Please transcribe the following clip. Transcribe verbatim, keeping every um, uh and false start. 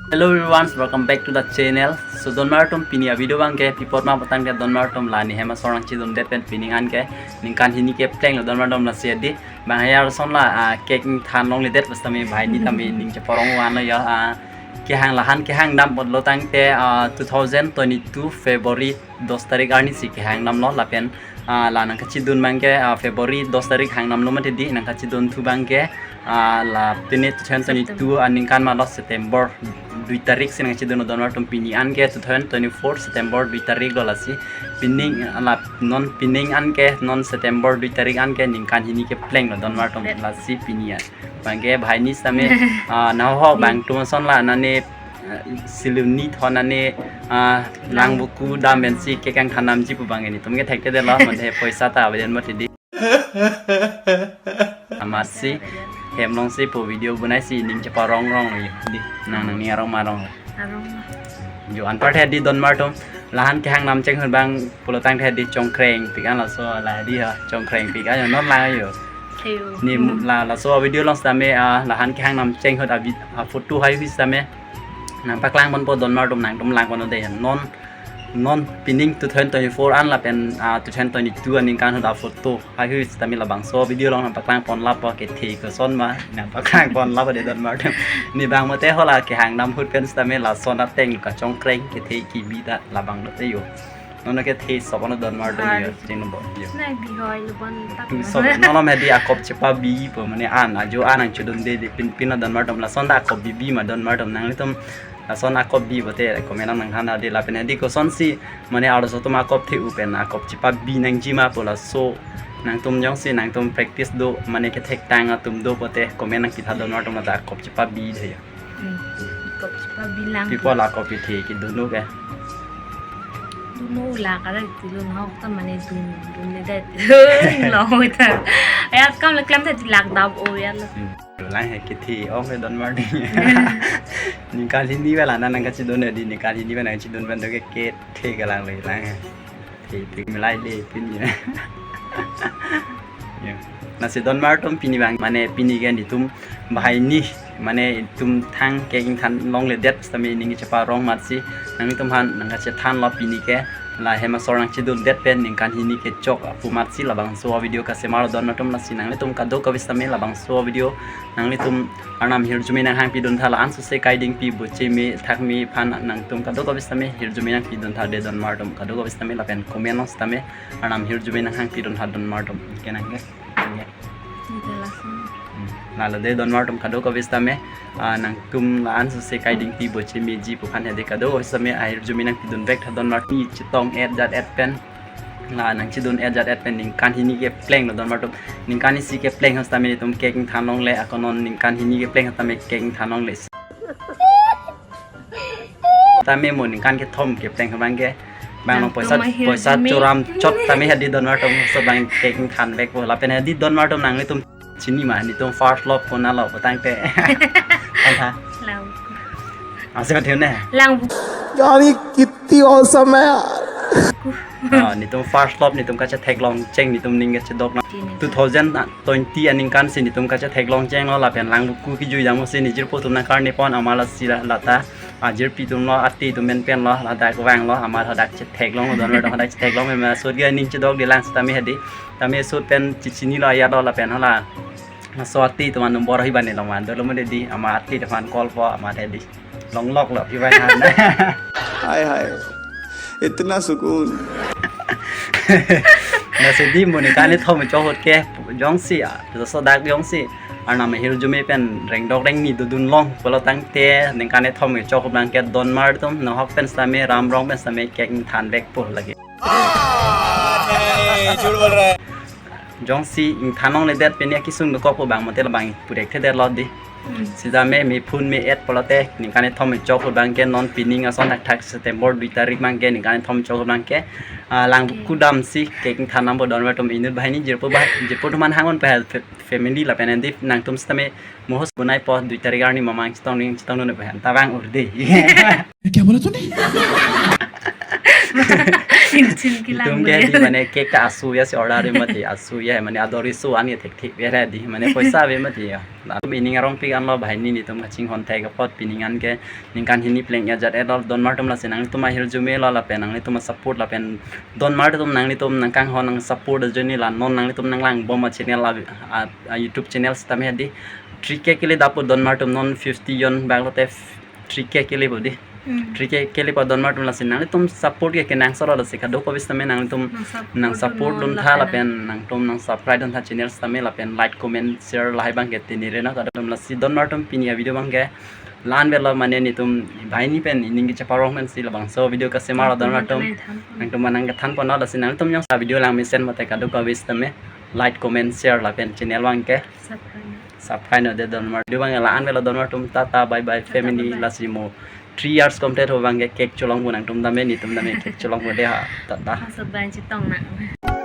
Hello everyone, welcome back to the channel. So donmar atum, pini a video abang ke pi apot ma pu tangte donmar atum, la ne hem asor nangchedundet pen pining an ke ningkan hini kepleng lo donmar atum. Lasi hedi bang haya ason la, ah, cake ingthan longledet pu setame banghini tame ning cheparong vanlo ya, ah, kehang lahan kehang dam apot lo tangte, ah, two thousand twenty-two February dos tarik arni si kehang damlo lapen, ah, la nangkachedun abang ke, ah, February dos tarik hang damlo mati hedi, nangkachedunthu abang ke, ah, la pini two thousand twenty-two aningkan malo September dui tarik si nangchedun lo donmar atum. Pini an ke two thousand twenty-four September dui tarik lo, lasi pining, ah, la non pining an ke, non September dui tarik an ke ningkan hini kepleng lo donmar atum. Lasi pini an abang ke banghini setame, ah, nahok bang atum ason la nane, ah, siluni thon nane, ah, lang buku dam pensi cake ingthan damji pu abang ke netum ke thekthedetlo, mane poisa ta aveden mati hedi. Amatsi hem alongsi po video bonaisi ning cheparong rong lo hedi. Nang nangning arong ma rong lo? Arong ma. Jo, anpar hedi donmar atum, lahan kehang dam cheng ahut abang pulo tangte hedi chongkreng pik an laso, la hedi ha chongkreng pik an non lang yo. Theo. Ne la laso video along setame, ah, lahan kehang dam cheng ahut abi, ah, photo haihui setame nangpaklang ponpo donmar atum, nangtum lang ponnon dei. Non, non pining two thousand twenty-four an lapen, ah, two thousand twenty-two aningkan ahut a photo haihui setame labangso video along nangpaklang pon lapo, kethe koson ma nangpaklang pon lapo dei donmar atum. Ne abang mate hala kehang dam ahut pen setame lason ateng kachongkreng kethe kebi ta labang lote yo. Non kethe sop ano donmar atum yo, cheng lo bo yo. Nai bihoi lo bon tak. Tu sop, non hedi akop chepabi po, mane an ajo an nangchedunde dei, pin pin lo donmar atum, lason ta akop bibi ma donmar atum, nanglitum lason akop bi pote comment nangthan dei, lapen hedi kosonsi mane arloso atum akop the-u pen akop chepabi nangji ma pu laso, nangtum jongsi nangtum practice do, mane kethektang atum do pote comment nangkethan donmar atum, la ta akop chepabi dei ya. Hmm. Akop chepabi lang. People akop kethe kedun lo ke. Dunlo la kara ti lo, nahok ta mane dun, dunledet. Long ta. Ayat kam le klem ta ti lak dap o ya lo. Hmm. Lang he kethe ong le donmar atum. Ningkan hini ba la nangkachedun hedi, ningkan hini ba nangchedun abang do ke kethe kelang lo lang he. Kethe milai le pini ya. Ya. Lasi donmar atum, pini abang mane pini ke netum banghini mane itum thang cake ingthan longledet setame ning cheparong amatsi nanglitum aphan nangkachethan lo pini ke, la hem asor nangchedundet pen ningkan hini kechok pu amatsi labangso video kasemar lo donmar atum. Lasi nanglitum kadokave setame labangso video nanglitum arnam hirjume nanghangpidun tha, la-an sose kaidingpi boche me thak me aphan nangtum kadokave setame hirjume nangpidun tha dei donmar atum, kadokave setame lapen comment along setame arnam hirjume nanghangpidun tha donmar atum. Ke nang ke? Ke. Ita langsung. Hmm. Lalo dei donmar atum, kadokave setame, ah, nangtum la-an sose kaidingpi boche meji pu aphan hedi kadokave setame ahirjume nangpidun vek tha donmar atum. Chetong-et jat-et pen, la nangchedun-et jat-et pen ningkan hini kepleng lo donmar atum. Ningkan isi kepleng ahut setame netum cake ingthan longle, ako non ningkan hini kepleng ahut setame cake ingthan longle. Tame mo ningkan kethom kepleng abang ke, bang along poisa, nangtum poisa ahirjume choram chot tame hedi donmar atum, so bang cake ingthan vek po lapen hedi donmar atum, nanglitum chini ma netum first love konat lo pu tangte? Antha. Lang. Ase ma theu ne? Lang. यार, ये कितनी औसम है यार। Ah, netum first love, netum kachetheklong cheng, netum ning kachedok na. Chini. Two thousand twenty aningkan si netum kachetheklong cheng lo, lapen lang buku kejui jamo si ne jirpo atum nangkarni pon, amat lasi la, lata ajirpi atum lo, ati atum pen pen lo, ladak vang lo, amat hadak chetheklong lo donmar atum, hadak chetheklong pen ma sot ke ning chedok dei lang setame hedi. Tame sot pen chechini lo ayat lo lapen hala. Laso ati atum an number hi bani long van dolo mo hedi, amat ati atum aphan call po, amat hedi. Longlok lo hi van han. हाय हाय, इतना सुकून। Lasi hedi mo ningkan kethom chok ahut ke jongsi, ah, laso dak jongsi arnam ahirjume pen rengdok rengni dodun long pulo tangte ningkan kethom chok ahut abang ke donmar atum, nahok pen setame, ram rong pen setame cake ingthan vek po lake. नहीं, झूठ बोल रहा है। Jongsi ingthan longledet pen ya kesung dokok pu abang mate labang pudek thedet lo dei. Hmm. Sitame me phone me-et pulote ningkan kethom chok ahut abang ke, non pining ason thakthak September dui tarik abang ke ningkan kethom chok ahut abang ke, ah, lang buku damsi cake ingthan dampo donmar atum. Inut banghini jirpo ba, jirpo atum aphan hang-un pe, family lapen hedi nangtum setame mohos bonai po, dui tarik arni mamang chetong ning chetongdun pen ta vang ur dei. क्या बोला तूने? Chim kilang Itum lo ke di ya. Mane cake ta asu ya si order mati, asu ya, mane ador isu ani thekthek bera di, mane poisa ave mati ya. Latum ining arong pik anlo banghini, netum kachinghon thek apot pining an ke ningkan hini pleng ya jat edol donmar atum, lasi nanglitum ahirjume lo lapen nanglitum support lapen donmar atum nanglitum nangkanghon nang support ajoine la non nanglitum nanglangbom a channel la, a, a YouTube channel sitame di three K kele dapo donmar atum, non fifty jon bak lote three K kele po di. Hmm. Three K kele po donmar atum, lasi nanglitum support ke kenangsot lo, lasi kadokave sitame nanglitum Nang support nang support dun duntha lapen lapen nangtum nang subscribe duntha channel sitame lapen like comment share lahai abang ke tenere na kadom, lasi donmar atum pini a video abang ke la-an avelo, mane netum banghini pen ining kecheparong pensi labangso video kasemar lo donmar atum. Nang than. Nangtum nangkethan pon lo, lasi nanglitum jongsi video langmesen mate kadokave sitame like comment share lapen channel abang ke Subscribe. subscribe non de donmar. Video abang la-an avelo donmar atum, tata bye bye Tata, family, bye bye. lasi mo three years complete ho abang ke cake cholongpo, nangtum tame netum tame cake cholongpo de ha, tata. Masa banci tong nang.